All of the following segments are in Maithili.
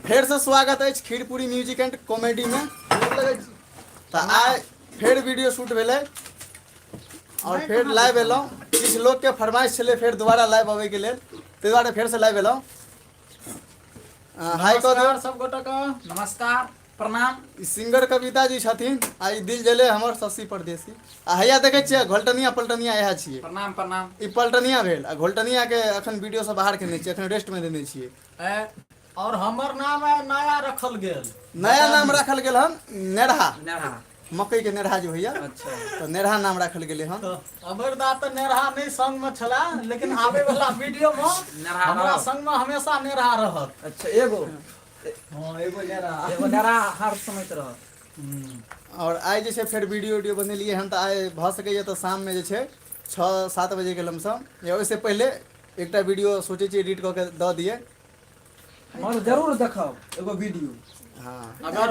फेरसँ स्वागत अछि खीरपूरी म्यूजिक एंड कॉमेडीमे। तऽ आइ फेर वीडियो शूट भेलै आओर फेर लाइव एलहुँ। किछु लोकके फरमाइश छलै फेर दोबारा लाइव अबैके लेल, ताहि दुआरे फेरसँ लाइव एलहुँ। हाय कऽ दियौ सब गोटे के। नमस्कार, प्रणाम। ई सिंगर कविता जी छथिन आ ई दिल जले हमर शशि परदेसी। आ हैया देखै छियै घोलटनिया पलटनिया इएह छियै। प्रणाम प्रणाम। ई पलटनिया भेल आ घोलटनिया के अखन वीडियो से बाहर केने छियै, अखन रेस्ट में देने छियै। और हमर नाम है नया रखल गेल। नया नाम राखल गेल हन नेरहा। नेरहा। मकई के नेरहा जे होइया। अच्छा। तऽ नेरहा नाम राखल गेलै हन। तऽ अमर दा तऽ नेरहा नहि संग में छला, लेकिन आबे वाला वीडियो में नेरहा हमरा रहत। संग में हमेशा नेरहा रहत। अच्छा, एगो। हाँ, एगो नेरहा। एगो नेरहा हर समय रहत। और आइ जे छै फेर वीडियो उडियो बनेलियै हन, तऽ आइ भऽ सकैए तऽ शाममे जे छै 6-7 बजेके लमसम या ओहिसँ पहिले एकटा वीडियो सोचै छियै एडिट कऽ के दऽ दियै। मगर जरूर देखब एगो वीडियो। हाँ। अगर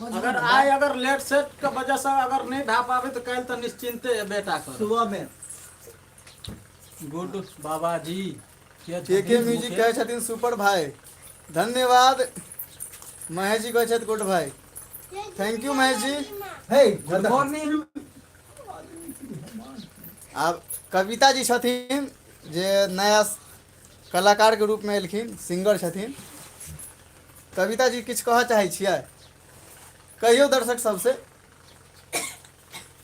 अगर आइ अगर लेट सेट के वजह से अगर नहीं भए पाबे तऽ काल्हि तऽ निश्चिन्ते एबे टा करब। सुबह में। गुड बाबा जी। के के म्यूजिक कहै छथिन सुपर भाई, धन्यवाद। महेश जी कहै छथि गुड भाई, thank you Mahesh ji. हे गुड मॉर्निंग। आब कविता जी छथिन जे नया कलाकार के रूप में एलखिन, सिंगर छथिन। कविता जी किछु कहऽ चाहै छियै? कहियौ दर्शक सबसे,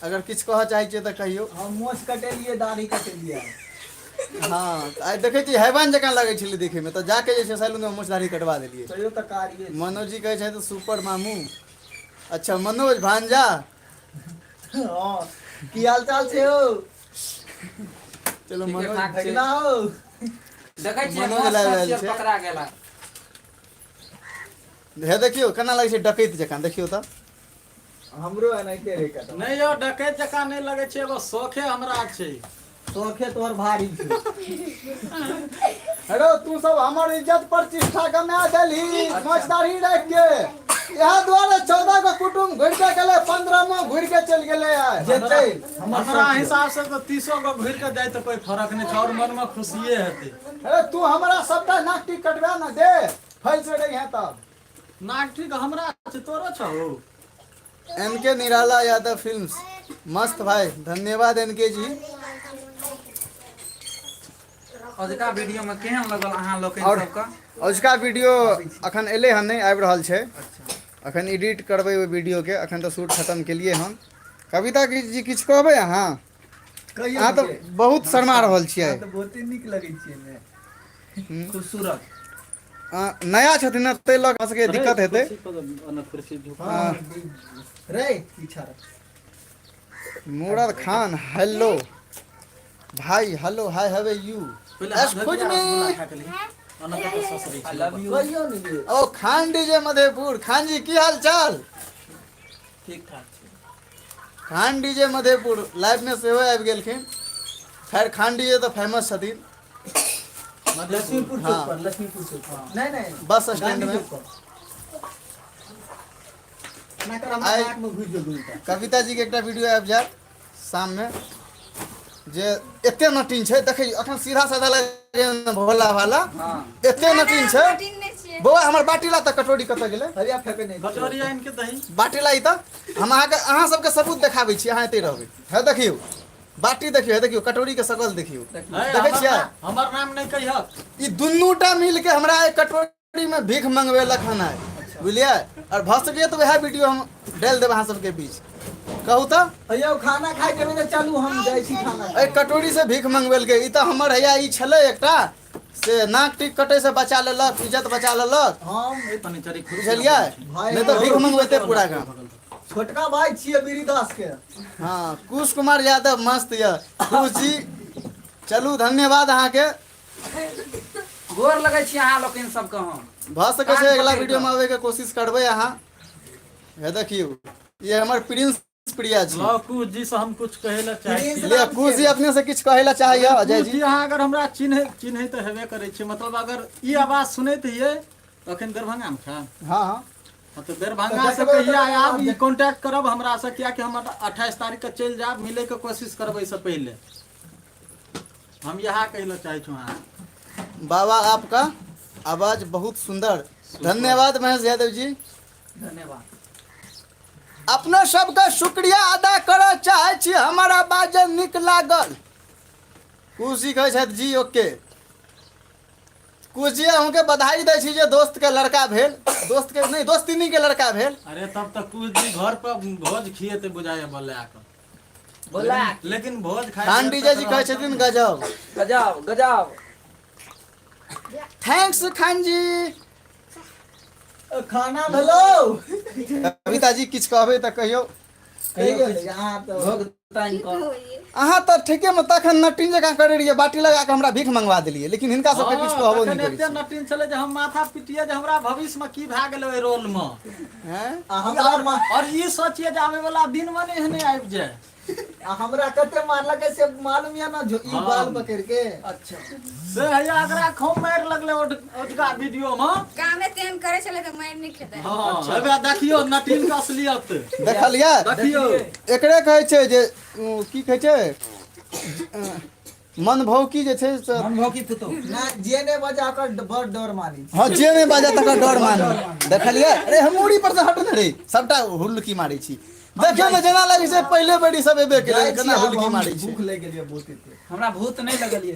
अगर किछु कहऽ चाहै छियै तऽ कहियौ। हम मोछ कटेलियै, दाढ़ी कटेलियै। हँ, तऽ आइ देखै छी हैवान जकाँ लगै छलै देखैमे, तऽ जाके जे छै सैलूनमे मोछ दाढ़ी कटवा देलियै। तैयो तऽ कारिये छै। मनोज जी कहै छथि सुपर मामू। अच्छा मनोज भांजा। हँ, की हाल चाल छै यौ? चलू ठीके मनोज ठाक छै। केना हौ? देखै छियै मनोज माछ लाइव ताछ आयल आर छै। पकड़ा गेला। हे देखियौ केना लगै छै डकैत जकाँ, देखियौ तऽ। हमरो एनाहिते रहै कतौ। नहि यौ, डकैत जकाँ नहि लगै छै, एगो शौखे हमरा छै। शौखे तोहर भारी छौ। हेरो तू सब हमर इज्जत प्रतिष्ठा कमा देलही मोछ दाढ़ी राखि के, इएह दुआरे 14 गो कुटुम्ब घुरि के गेलै, 15 मे घुरि के चलि गेलै आइ। जेतै हमर हमरा शौख। हिसाब से तऽ 30 गो घुरि के जाय तऽ कोई फर्क नहि छै, और मन में खुशिये हेतै। हे तू हमरा सबटा नाक टीक कटबा ने दे, फैल से रही है तब। नाक ठीक हमरा छै, तोरो छौ। एन के निराला यादव फिल्म्स मस्त भाई, धन्यवाद एन के जी। अजुका वीडियो में केहन लगल अहाँ लोकनि और सबके? अजुका वीडियो अखन एलै हन नहि, आबि रहल छै। अच्छा। अखन एडिट करबै ओहि वीडियो के, अखन तऽ शूट खतम केलियै हन। कविता जी किछु कहबै अहाँ? कहियौ अहाँ तऽ ने। बहुत शर्मा रहल छियै। अहाँ तऽ बहुते नीक लगै छियै ने। खूबसूरत। नया छथिन ने, ताहि लऽ कऽ सबके दिक्कत हेतै। हँ रे पीछा रह। मुराद खान हेलो भाई, hello hi have you. Excuse me. I love you. कहियौ ने ये। ओ खान डीजे मधेपुर, खान जी की हाल चाल? ठीक ठाक छै। खान डीजे मधेपुर लाइव में सेहो आबि गेलखिन। खैर खान डीजे तऽ फेमस छथिन। लक्ष्मीपुर चौक हाँ। पर, लक्ष्मीपुर चौक पर। नहीं नहीं, बस स्टैंड गांधी में। चौक पर। एना कर हमरा नाक में घुसि गेल दुनूटा। कविता जी के एकटा वीडियो आबि जायत शाम में, जे एते नटीन छै देखै अखन सीधा साधा लगै भोला भाला। हाँ। एते नटीन छै। नटीन नहि छियै। बौआ हमर बाटी ला तऽ कटोरी कतऽ गेलै? हरिया फेकै नहि। कटोरी आनि के दही। बाटी ला ई तऽ हम अहाँके अहाँ सबके सबूत देखाबै छी, अहाँ एते रहबै। हे देखियौ बाटी, देखियौ, हे देखियौ कटोरी के शकल देखियौ। देखै छियै? हमर नाम नहि कहियक। ई दुनूटा मिल के हमरा एक कटोरी में भीख मंगवेलक हन आइ, बुझलियै? और भऽ सकैए तऽ वएह वीडियो हम डालि देब अहाँ सबके बीच। कहू तऽ। यौ खाना खाइ जेबै तऽ चलू, हम जाइ छी खाना एहि कटोरी से भीख मंगवेलकै। ई तऽ हमर हैया ई छलै एकटा से नाक टीक कटै से बचा लेलक, इज्जत बचा लेलक। हम बुझलियै? नहि तऽ भीख मंगबैते पूरा गाम। छोटका भाई छियै बीरी दास के। हाँ, कुश कुमार यादव मस्त यऽ कुश जी, चलू धन्यवाद अहाँके। गोर लगै छी अहाँ लोकनि सबके हम। भऽ सकै छै कान अगिला पकड़ि वीडियो कऽ। मे आबैके कोशिश करबै अहाँ। हे देखियौ ये हमर प्रिंस प्रिया जी। लव कुश जी से हम कुछ कहै लए चाहै छी। ले कुश जी अपने से किछु कहै लए चाहैया अजय कुश जी। जी अहाँ अगर हमरा चिन्है चिन्है तऽ हेबे करै छी, मतलब अगर ई आवाज सुनैत हियै तऽ अखन दरभंगामे छै। हाँ हाँ। हाँ, तऽ दरभंगा से कहिया आयब ई कॉन्टैक्ट करब हमरा से, कियाकि हम 28 तारीख के चलि जायब, मिलै के कोशिश करबै से पहिले। हम इएह कहै लए चाहै छी अहाँ। बाबा आपका आवाज बहुत सुंदर। धन्यवाद महेश यादव जी। धन्यवाद। अपना सबके शुक्रिया अदा करऽ चाहै छी, हमारा बाजल नीक लागल। कुशी कहै छथि जी ओके। कुश जी अहूँके बधाई दै छी जे दोस्त के लड़का भेल, दोस्त के नहि दोस्तिनी के लड़का भेल। अरे तब तऽ कुश जी घर पर भोज खिएते बुझाइए बोला कऽ। बोला। लेकिन भोज खाइ खान डीजे जी कहै छथिन गजब। गजब गजब। Thanks Khan जी। खाना भेलो। कविता जी किछु कहबै तऽ कहियौ। कहियौ अहाँ तऽ भोग तानि कऽ। अहाँ तऽ ठीके मे तखन नटिन जकाँ करै रहियै, बाटी लगा कऽ हमरा भीख मंगवा देलियै, लेकिन हिनका सबके किछु कहबो नहि तखन करै एते छी। नटिन छलै जे हम माथा पिटियै जे हमरा भविष्य मे की भए गेलै ओहि रोल मे। हैं? आ हमरा और ई सोचियै जे आबै वाला दिन मे ने एहने आबि जाय। आ हमरा कते मारलकै से मालूम या ना, ई हाँ। बाल पकड़ के। अच्छा से हैया एकरा खूब मारि लगलै ओझका वीडियो मे। कामे तेहन करै छलै तऽ मारि नहि खेतै। हाँ, हेबे देखियौ नटिन के असलियत। देखलियै? देखियौ। एकरे कहै छै जे की कहै छै मन भौकी जे छै से मन भौकी पुतौ। ना जे नहि बजा ओकर बड़ डर मानी। हाँ जे नहि बाजा तकर डर मानी। देखलियै? अरे हम मूड़ी पर से हट ने रे, सबटा हुलकी मारै छी। देखियौ ने जेना लगै छै पहिले बेरी सब एबे केलै, जाइ छी केना आब हुलकी हम, मारै छै। भूख लागि गेल बहुत एते। हमरा भूत नहि लगल ये।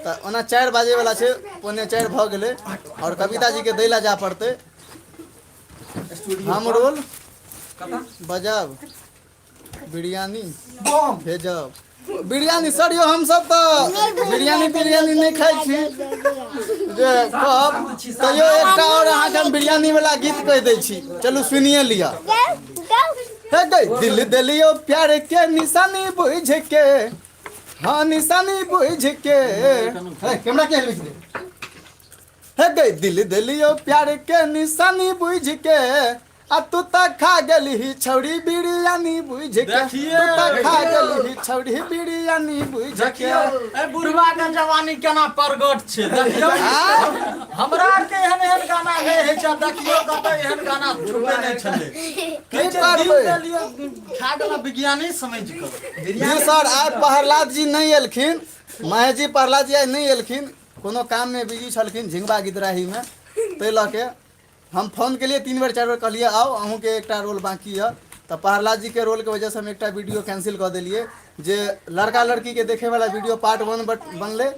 तऽ ओना 4 बाजे वाला छै, 3:45 भऽ गेलै और कविता जी के दै ला जा पड़तै। हम रोल कतऽ बजाब बिरयानी बम भेजब बिरयानी। सर यौ हमसब तऽ बिरयानी तिरयानी नहि खाइ छी जे कहब, तैयो एकटा और अहाँके हम बिरयानी वाला गीत कहि दै छी, चलू सुनिए लिअ। हे गई दिल देलियो प्यार के निशानी बुझ के, हाँ निशानी बुझ के। हे कैमरा के हिलबै छै? हे गई दिल देलियो प्यार के निशानी बुझ के, आ तू तऽ खा गेलही छौड़ी बिरयानी बुझ के, देखिए। तू तऽ खा गेलही छौड़ी बिरयानी बुझ के। देखियौ ए बुढ़वा के जवानी केना प्रगट छै देखियौ। हमरा आर के एहन एहन गाना नहि होइ छै, देखियौ कतऽ एहन गाना छुपे नहि छलै। की कहै छै, करबै? दिल देलियौ खा गेलौ विज्ञानी समझि कऽ। जी सर आइ प्रहलाद जी नहि एलखिन, महेश जी प्रहलाद जी आइ नहि एलखिन, कोनो काममे बिजी छलखिन झिंगबा गिदराहीमे, ताहि लऽ के हम फोन केलियै 3 बेर 4 बेर, कहलियै आउ अहूँके एकटा रोल बाँकी यऽ, तऽ प्रहलाद जीके रोलके वजहसँ हम एकटा वीडियो कैंसिल कऽ देलियै जे लड़का लड़कीके देखैवला वीडियो पार्ट 1 बनलै,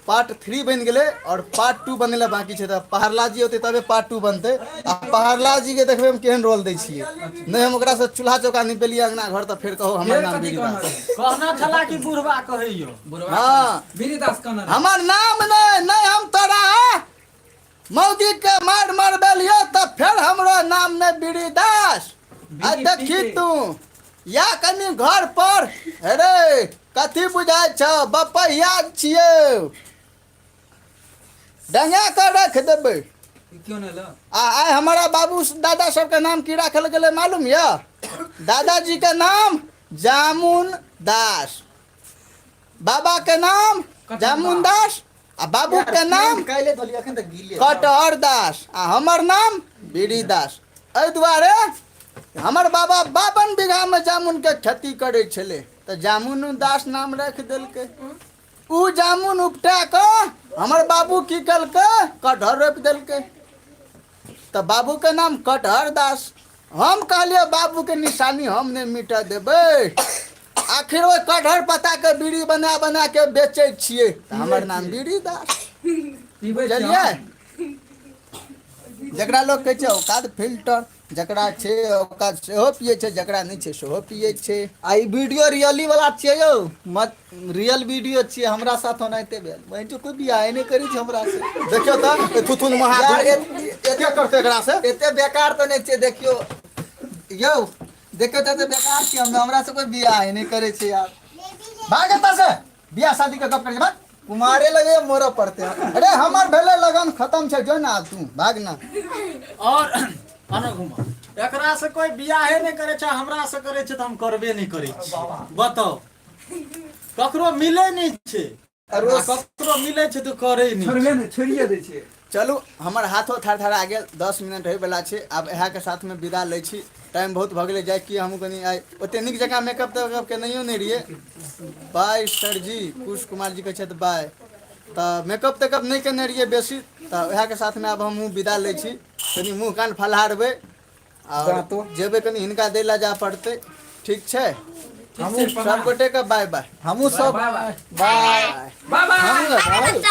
पार्ट 3 बनि गेलै आओर पार्ट 2 बनै लए बाँकी छै। तऽ प्रहलाद जी औतै तबे पार्ट 2 बनतै। आ प्रहलाद जीके देखबै हम केहन रोल दै छियै, नहि हम ओकरासँ चूल्हा चौका निपेलियै अङ्गना घर, तऽ फेर कहू हमर फेर नाम कथी बीड़ी कहना दास। रहै? कहना छला कि बुढ़वा कहैयो। बुढ़वा हाँ। बीड़ी दास कहना रहै। हमर नाम नहि, नहि हम तोरा मौगी के मार मरबेलियो तऽ फेर हमरो नाम नहि बीड़ी दास। आ बीड़ी देखी पी के। तू या कनि घर पर अरे कथी बुझाइ छौ, बपहिया छियौ, डंगा कऽ रख देबै। क्यों नहि ल? आ आइ हमारा बाबू दादा सबके नाम की राखल गेलै मालूम यऽ? दादाजी के नाम जामुन दास, बाबा के नाम जामुन दास, आ बाबू के नाम काल्हि धोलियै अखन तक गीले। कटहर दास, आ हमर नाम बीड़ी दास। एहि दुआरे हमर बाबा 52 बीघामे जामुनके खेती करै छलै तऽ जामुन दास नाम राखि देलकै। ओ जामुन उपटा कऽ हमर बाबू की केलकै, कटहर रोपि देलकै, तऽ बाबूके नाम कटहर दास। हम कहलियै बाबूके निशानी हम नहि मिटऽ देबै, आखिर ओहि कटहर पत्ताके बीड़ी बना बना के बेचै छियै तऽ हमर नाम बीड़ी दास। पीबै छियै बुझलियै? हम। जकरा लोक कहै छै औकात फिल्टर, जकरा छै औकात सेहो पियै छै, जकरा नहि छै सेहो पियै छै। आ ई वीडियो रियली वाला छियै यौ, मत रियल वीडियो छियै, हमरा साथ ओनाहिते भेल। बहिन जो कोई बियाहे नहि करै छै हमरा से। देखियौ तऽ ए थुथुन महा यार, के करतै एकरा से? एते बेकार तऽ नहि छियै, देखियौ यौ, देखियौ तऽ एते बेकार छियै हम, हमरा से कोई बियाहे नहि करै छै यार। भाग एतऽ से, बियाह शादी के गप करै छै भाग। कुमारे लगे मरऽ पड़तै। अरे हमर भेलै लगन खत्म छै, जो ना आब तू भाग ना। और अना घुमा, एकरा से कोई बियाहे नहि करै छै, हमरा से करै छै तऽ हम करबे नहि करै छी। बताउ ककरो मिलै नहि छै, आ ककरो मिलै छै तऽ करै नहि। छोड़बे नहि, छोड़िए दै छै। चलू हमर हाथो थर थरा गेल, 10 मिनट होइवला छै, आब इएहके साथमे विदा लै छी। टाइम बहुत भऽ गेलै, जाइ कि हमहूँ कनि आइ ओते नीक जकाँ मेकअप तेकअप केनैयो नहि रहियै। बाय सर जी, कुश कुमार जी कहै छथि बाय। तऽ मेकअप तेकअप नहि केने रहियै बेसी, तऽ उएहके साथमे आब हमहूँ विदा लै छी। कनि मुँह कान फलहारबै आओर दाँतो। जेबै कनि हिनका दै लए जाय पड़तै। ठीक छै, ठीक छै, सब गोटेके बाय बाय। हमहूँ सब बाय बाय। बाय। हमहूँ बाय।